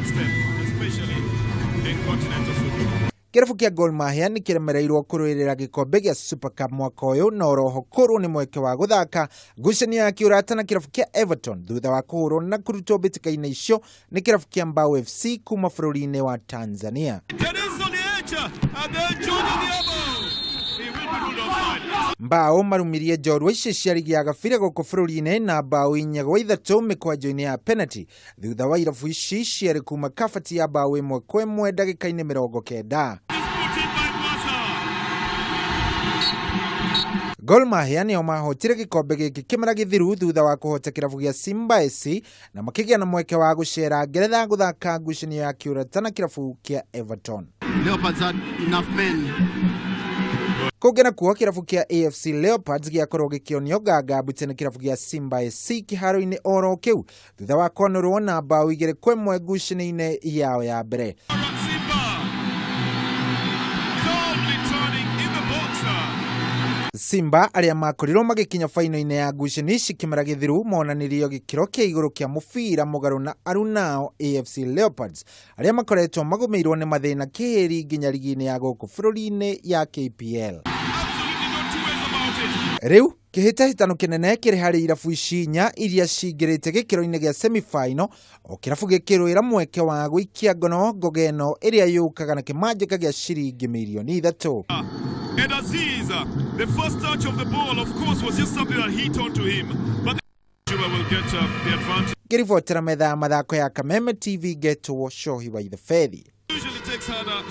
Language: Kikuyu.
Step, especially in continental football. Kĩrabu kĩa Gor Mahia nĩ kĩremereirwo kũrũĩrĩra gĩkombe gĩa Super Cup mwaka ũyũ na oroho kũrwo nĩ mweke wa gũthaka ngucanio ya kĩũrata na kĩrabu kĩa Everton thutha wa kũhũrwo na kũrutwo mbĩtĩka-inĩ icio nĩ kĩrabu kĩa Mbao FC kuma bũrũri-inĩ wa Tanzania. Dennis Oliech and then George Odhiambo. He will be ruled offside. Mbao marumirie njorua icio cia rigi ya gabira gũkũ bũrũri-inĩ na bao 4-3 mĩkwanjo-inĩ ya penalty thutha wa irabu ici cierĩ kuma kabati ya bao 1-1 ndagĩka-inĩ 90. Is put in by Mwasa. Gor Mahia nĩo mahotire gĩkombe gĩkĩ kĩmera gĩthiru thutha wa kũhota kĩrabu gĩa Simba SC na makĩgĩa na mweke wa gũcera Ngeretha gũthaka ngucanio ya kĩũrata na kĩrabu kĩa Everton. Leopards had enough men. Kũngĩ nakuo, kĩrabu kĩa AFC Leopards gĩakorwo gĩkĩonio nganga mbute nĩ kĩrabu gĩa Simba SC kĩharo-inĩ oro kĩu thutha wa kwanũrwo na bao 2-1 ngucanio-inĩ yao ya mbere. Simba calmly turning in the box. Simba arĩa makorirwo magĩkinya faino-inĩ ya ngucanio ici kĩmera gĩthiru monanirio gĩkĩro kĩa igũrũ kĩa mũbira mũgarũ na arunao AFC Leopards arĩa makoretwo magũmĩirwo nĩ mathĩna kĩhĩri nginya rigi-inĩ ya gũkũ bũrũri-inĩ ya KPL. Absolutely no two ways about it. Rĩu kĩhĩtahĩtano kĩnene kĩrĩ harĩ irabu ici inya iria cingĩrĩte gĩkĩro-inĩ gĩa semi-final, o kĩrabu gĩkĩrũĩra mweke wa gũikia ngono ngoga ĩno ĩrĩa yũkaga na kĩmanjĩka gĩa ciringi mirioni 3. And Aziz, the first touch of the ball, of course, was just something that hit onto him. But Juba will get the advantage. Ngĩribotera metha ya mathako ya Kameme TV, ngetwo Cohi wa Ithefethi. Usually takes harder.